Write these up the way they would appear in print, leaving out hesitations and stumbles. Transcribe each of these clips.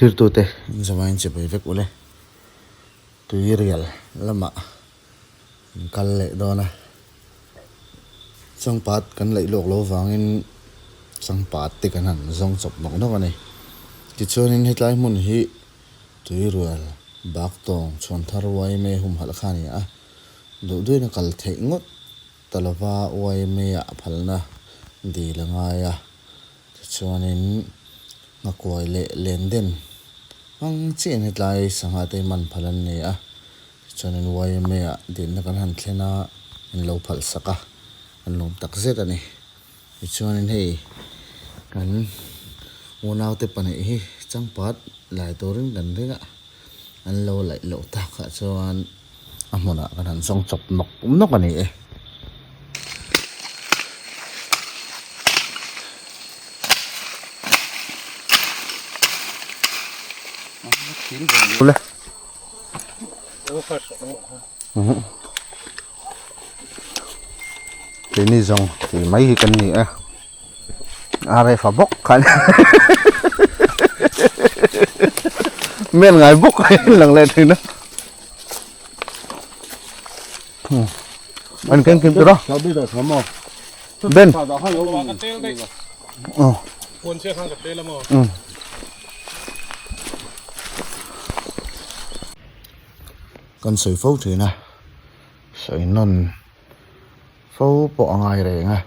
Thirtute in zavain che bai vek ule. Tuirial lamah kan kal leh dawn a. Changpat kan laih lawk lo vangin changpat te kan han zawng chawp nawk nawk a ni. Tichuanin hetlai hmun hi Tuirial bak tawng chhuan thar yma humhalh kha a ni a. Duh duhin a kal theih ngawt ta lova yma ah phalna dil a ngai a. Tichuanin nghakuai leh lenden hmang chiahin hetlai sangha te hi man phal an ni a, tichuanin yma ah dinna kan han thlen a, an lo phalh sak a, an lawm tak zet a ni. Tichuanin hei kan unaute pahnih hi changpat lai turin kan ring a, an lo laih loh takah chuan a hmunah kan han zawng chawp nawk nawk a ni e. Keini zawng tih mai hi kan ni e a ref a bawk khan men ngai bawk a lang leh thin a an ken kim tura ben oh kan sawi fo thin a sawi nawn fo pawh a ngai reng a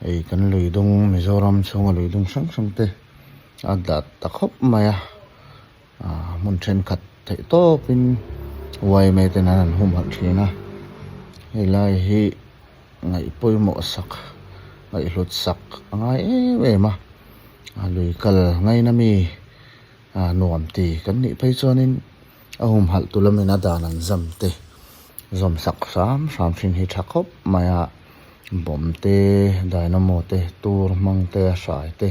hei kan lui dung Mizoram chhunga lui dung hrang hrang te a dat ta khawp mai a ah hmun thenkhat theih tawpin yma ten an han humhalh thin a helai hi ngaih pawimawh sak ngaihhlut sak a ngai em em a a lui kal ngaina mi ah nuam ti kan nih phei chuanin a humhalh tu lamin a dan an zam te zawm sak hram hram thin hi tha khawp mai a bawm te dynamo te tur hmang te a hrai te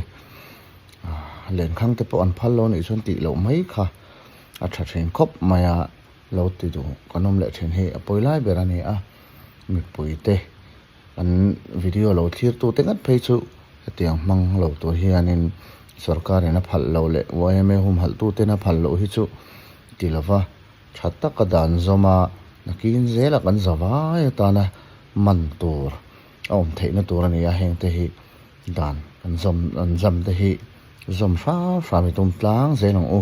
ah lenkhang te pawh an phal lo anih chuan tih loh mai kha a tha thin khawp mai a lo ti duh kan awm leh thin hi a pawi lai ber a ni a mipui te an video lo thlir tu te ngat phei chu hetiang hmang lo tur hianin sorkar in a phalh loh leh yma humhalh tu ten a phalh loh hi chu ti lova tha taka dan zawm a nakin zela kan za vai atana man tur a awm theihna tur a ni a heng te hi dan an zawm an zam te hi zawm hram hram i tum tlang zel ang u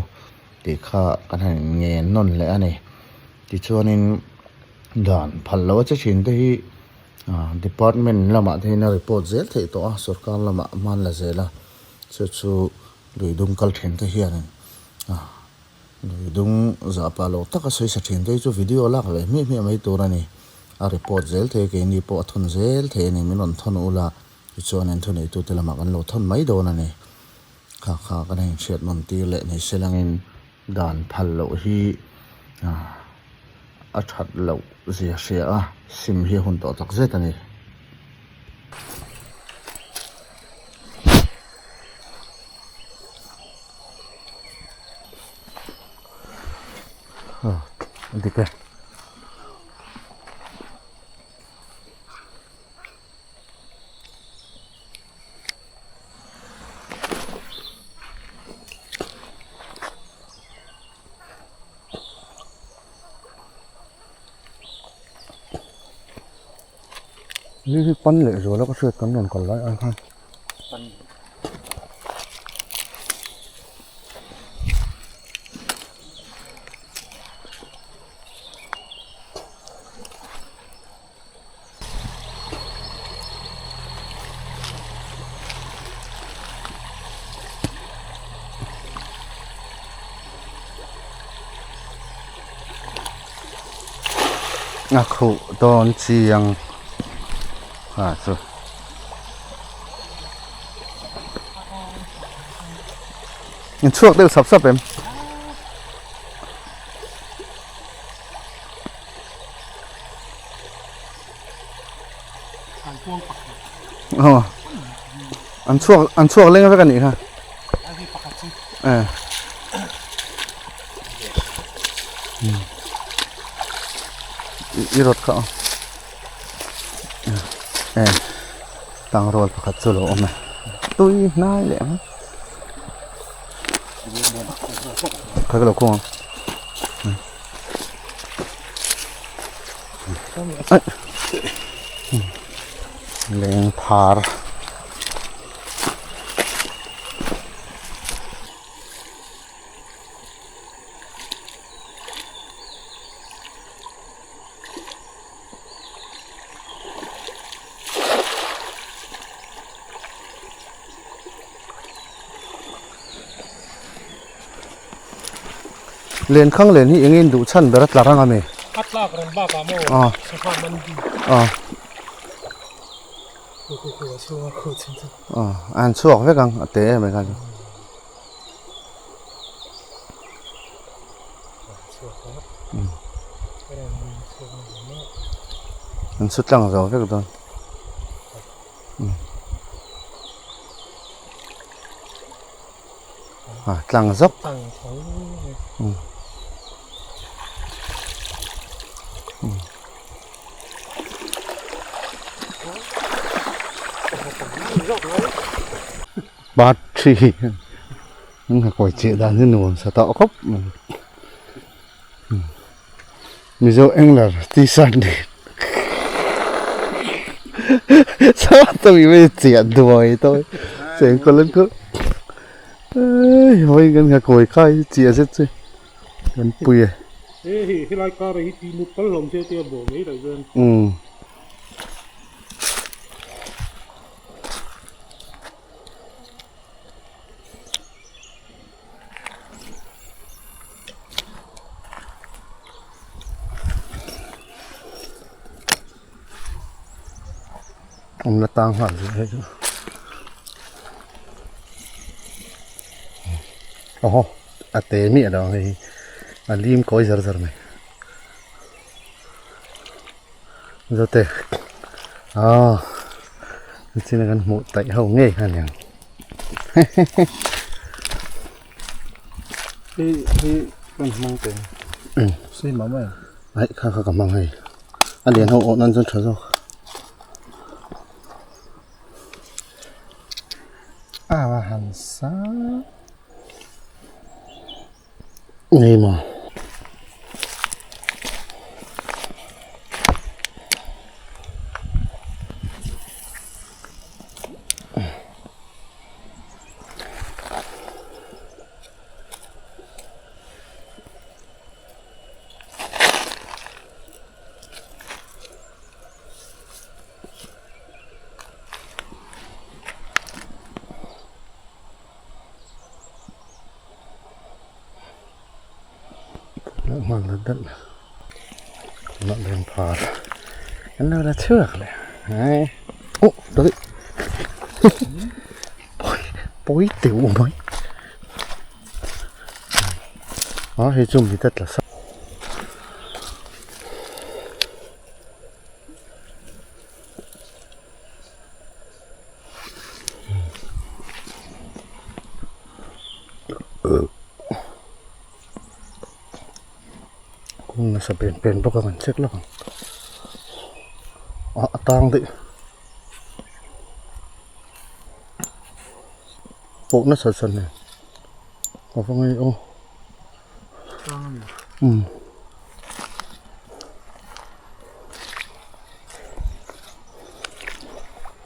tih kha kan han ngen nawn leh a ni tichuanin dan phal loh a che thin te hi ah department lamah te hian a report zel theih tawh a sorkar lamah hman la zel a chu chu lui dung kal thin te hianin ah lui dung zah pah loh taka sawi sa thin te hi chu video lak leh hmiah hmiah mai tur a ni a report zel thei a keini pawh a thawn zel thei a ni min rawn thawn ula tichuan in thuneitute lamah kan lo thawn mai dawn a ni kha kha kan inhriat nawn tir leh ni se langin dan phal loh hi a that loh zia hria a sim hi a hun tawh tak zet a ni. A dik e. Ni hi pan leh zual a ka hriat kan rawn kal lai ai khan. A khuh dawn chiang a chu. In chhuak deuh sap sap em? Aw an chhuak an chhuak leng vek a nih kha eh i rawt kha aw eh tangrual pakhat chu a lo awm e tui hnai leh ang. Khai ka lo khawng ang. Leng phar. Lenkhang len hi engin duh chhan ber a tla rang ami? A tlak rang bakah maw sangha man bik. Khu khu khu a chhunga khu chhin chu. A han chhuak vek ang a te em ai kha chu. An su tlang zo vek dawn. A tlang zawk. Part 3 Ang kawi che dan hi nuam sa tawh khawp mai. Mizo angler t-shirt nen sao tôi mới chuyện đùa tôi chuyện có lần cứ ơi ngân ngà cồi khai chia rất chứ gần pui à ừ Ông là tang hẳn rồi hết Ồ, à té mẹ đó thì à lim coi giờ giờ này. Giờ té. À, xin là gần một tại hậu nghe hả nhỉ? Hi hi kan hmang te. Sei mah mai. Ai kha kha ka hmang hei. A lian ho awh nan chuan tha zawk. A va han sa. Ngei maw. Hman la dat lah leng phar an lo la chhuak leh ai oh dawih pawi pawi teuh mai a hei chu mi te tla sa Kawng nasa pen pen bawk a kan check lawk ang ah a tang daih pawh nasa chan nen a va ngei aw umm.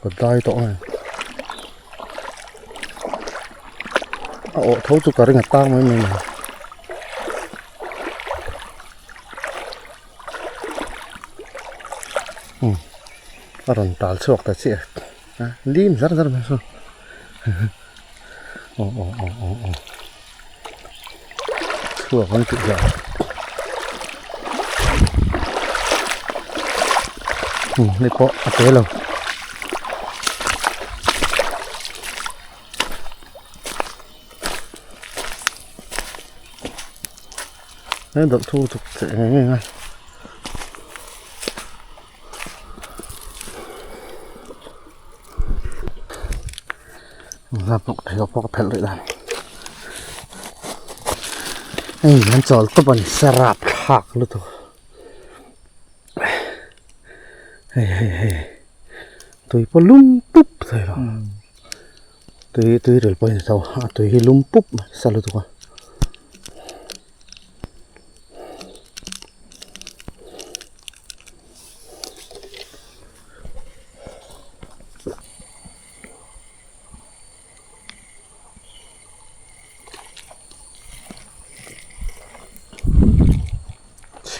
Ka dai tawh a ni a awh tho chu ka ring a tang mai mai a ni umm a rawn tal chhuak ta chiah a lim zar zar mai saw aw aw aw aw aw chhuak an tih hlauh umm hei pawh a te lo. Hei dawlh thu chuk che ngei ngei a. Hlap bawk thei pawh ka phelh rih dan hei an chawl tawp a ni sarap thlak lutuk hei hei hei tui pawh lum pup thei lo tui tui rel pawh a ni tho a tui hi lum pup sa lutuk a.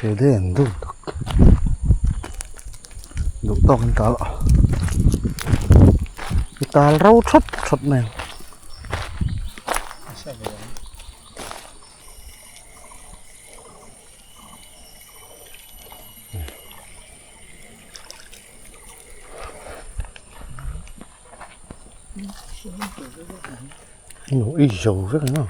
Chhe den dun tak duh tawk in tal a i tal ro thawt thawt mai ang. Ih zo vek ang a.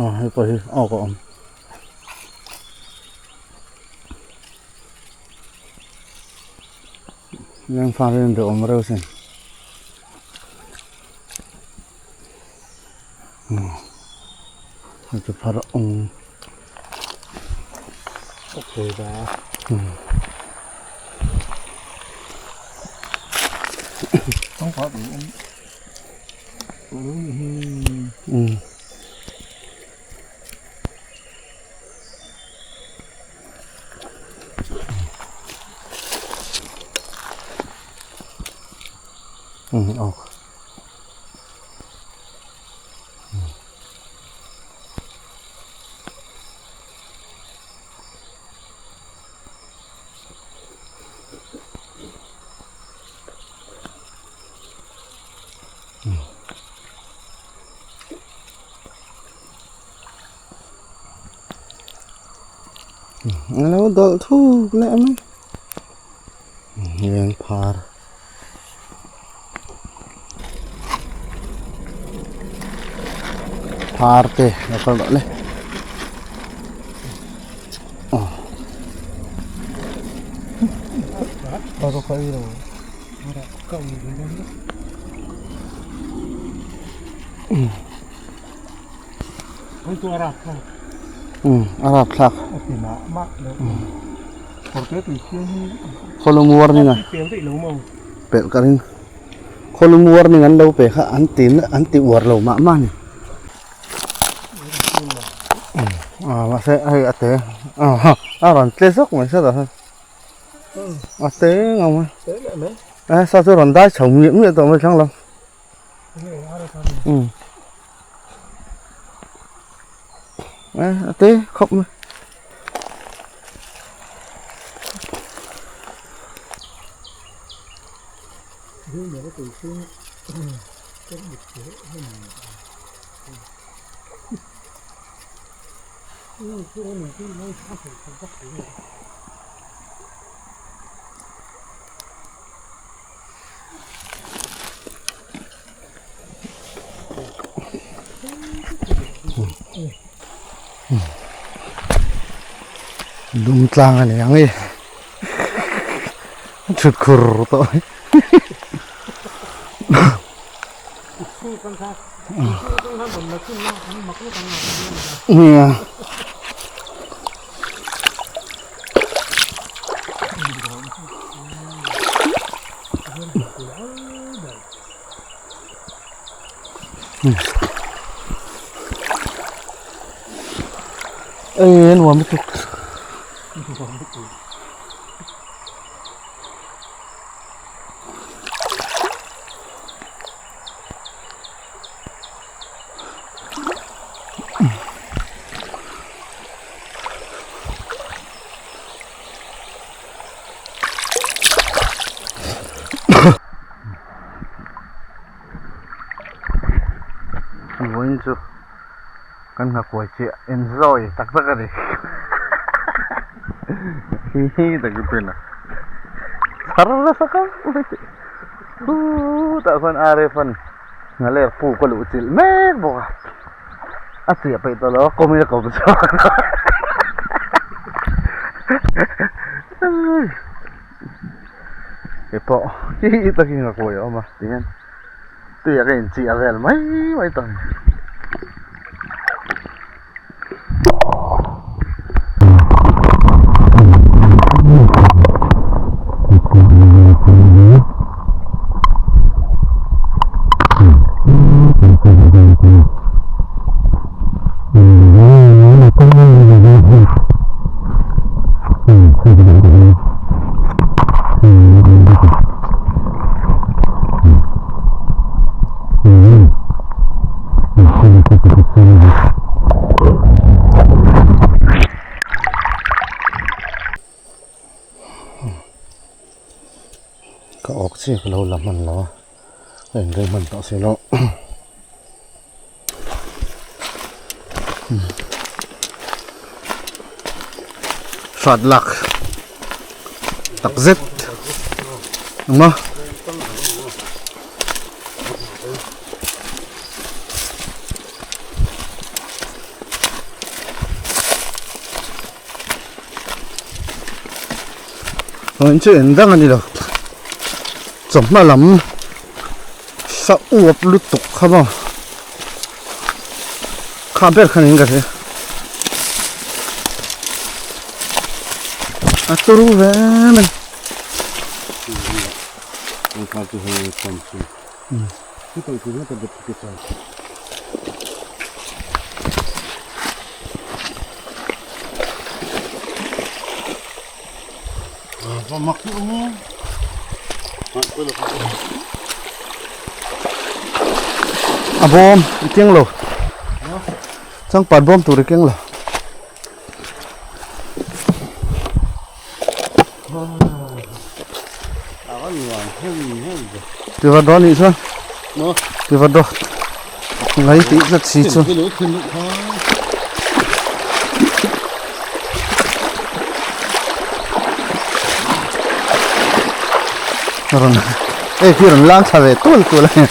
Aw hei pawh hi awk a awm. Lengfa hi an duhawm reuh sin. Hei chu phar awng. Awk. A lo dawlh thuk leh mai leng phar phar te a kal tawh le aw. A rapthlak khawlung warning a pelh ka ring khawlung warning an lo pe kha an ti an ti uar lo mah mah a ni ah mahse hei a te a rawn tle zawk mai sawtah sawn a te ngam a e saw chu rawn dai chho miah miah tawh mai thlang lam. A te khawp mai. Lung tlang a ni ang e thut khur tawh mai nia. Ê nuam lutuk. Vawiin chu kan nghakuai chiah enjoy tak tak a ni hi hi tak hi pawhin a chhar nasa khawp mai chutah chuan RF an nghaler puk a luh chilh mek bawk a a chiah peih tawh lo a kawngin a kawm chhuak Kei pawh hi takin ka kawi a awm a tihian tuiah ka inchiah vel mai mai tawh a ni. Ka awk chiah ka lo la hman lo a, ka inrei hman tawh si lo. Hrat lak tak zet ang a. Awin chu eng dang a ni lo chawhma lam sa uap lutuk kha maw kha ber khan in ka hria a turu ve mai. A bawm i keng lo changpat bawm tur i keng lo. Tiva dawn nih chuan tiva dawn ngai tih tlat si chu. Rawn hei khi rawn lang thla ve tul tul a ni.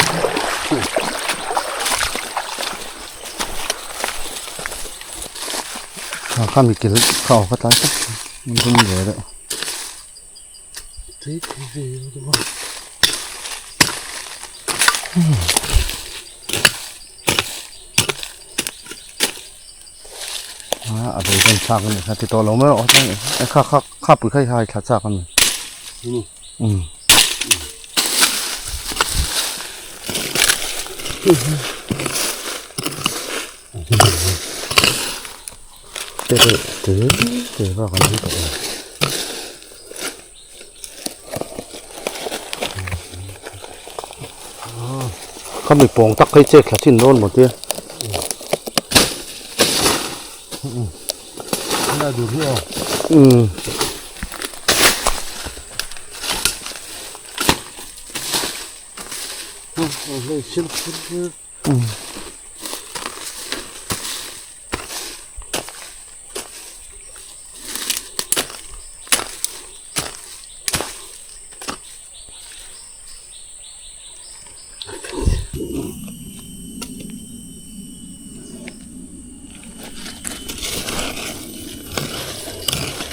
Kha mi kil kha aw ka tlai tak an tum ve deuh. A beidawn thlak a nih kha ti tawh lo mai rawh kha kha kha pui kha i hai thla chak a ni. Umm. Te reuh te te bak an awm tawh lo. Khami pawng tak kha i chet thla thin dawn maw tia. Umm.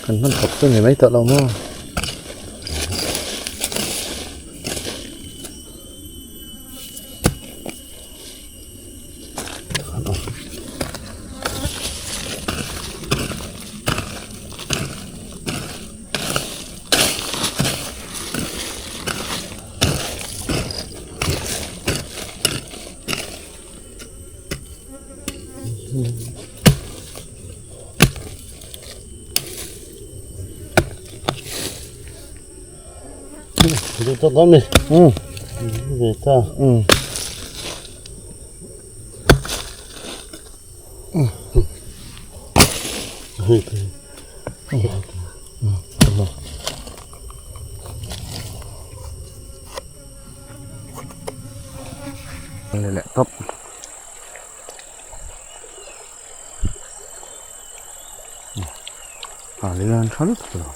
Kan hman khawp chu ni mai tawh lo maw. Leh tawp. A lian tha lutuk lo.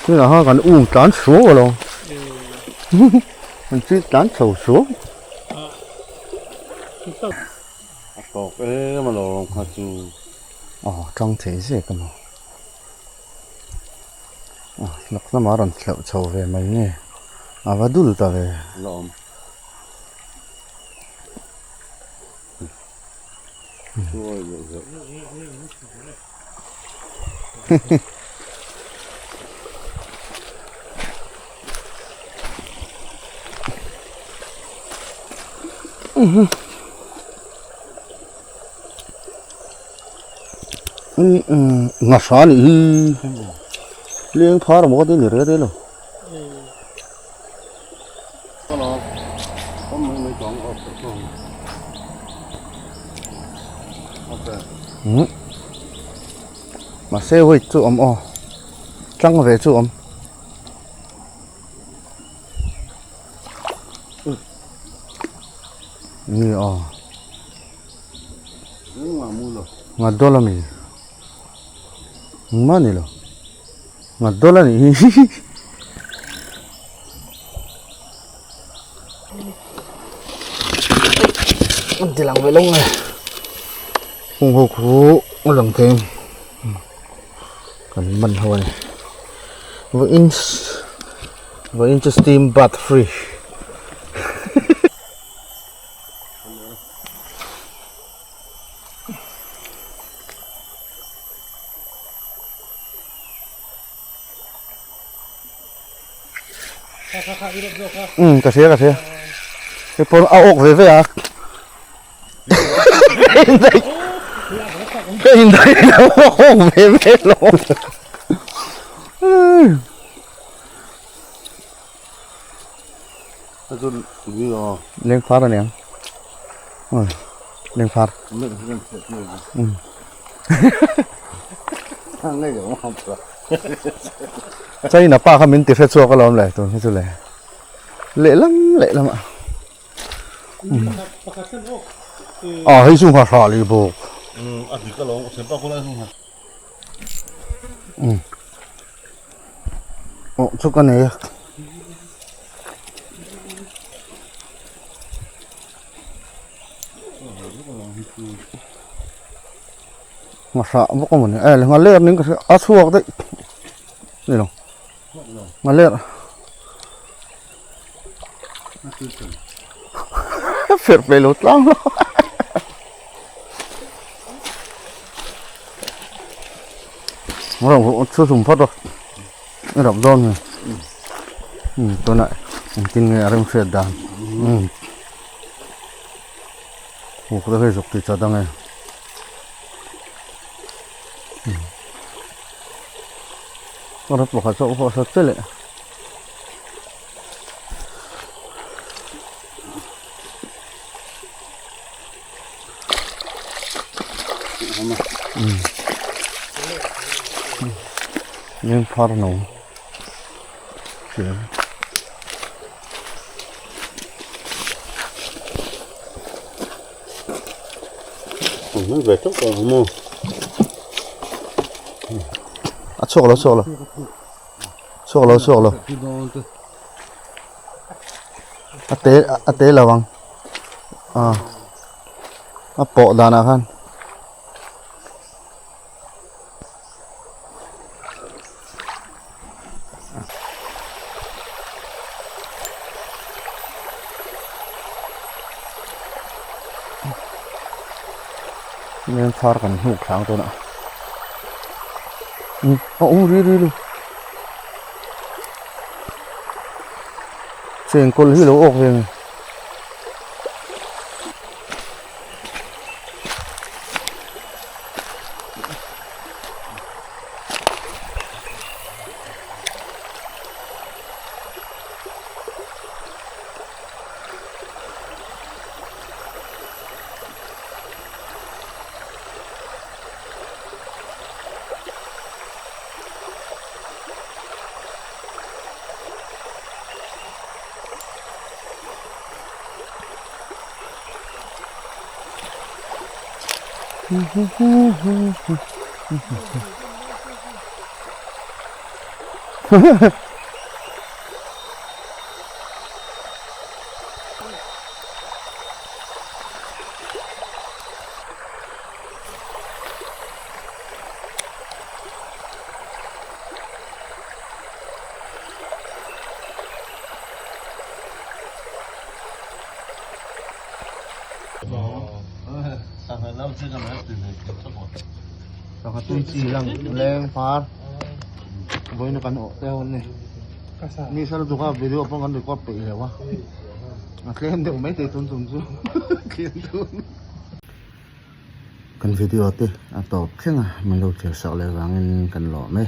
Tunah khan kan um tlan suau alawm kan chi tlan chho suau. A tawk em alawm kha chu. Aw tang thei zek a maw. Hlak lamah a rawn thleuh chho ve mai nge a va dul ta ve. Lawm. Ngahra nih hi leng phar maw ka ti ni reh reh lo. Mahse weight chu awm aw tlang ve chu awm. Ni aw nga dawl ami engmah ni lo nga dawl a nih hi an ti lang ve lo nge hung ho khu a lang thei kan man ho a ni vawiin vawiin chu steam bath free. Um ka hria ka hria hei pawn a awk ve ve a ka indaih lo a awk ve ve lo Leng phar a niang leng phar China pa kha min ti hre chhuak alawm le tun hi chu le lehlam lehlam ah ah hei chu nghahrah leh bawk Aw chu ka nei a. Ngahra bawk a mawni e ngha ler ning ka hria a chhuak daih ni lo ngha ler fer pe lo tlang lo Rong chu sum phawt rawh i rap dawn nge um tunah engtin nge a rem hriat dan um huk te hi zuk ti chat ang e um rap pakhat chauh pawh a sat che leh. Leng phar no a chhuak lo chhuak lo chhuak lo chhuak lo a te a te lo ang ah a pawh danah khan. Leng phar kan hnuk thlang tawh a a awm ri ri lo chengkawl hi lo awk ve nge. Sangha tui chi lang leng phar vawiin kan awh te hawn ni ni sar duka video pawh kan record peih lo a. A tlem deuh mai thei tun tum chu tlem dawn. Kan video te a tawp thleng a min lo thlir sak leh vangin kan lawm e.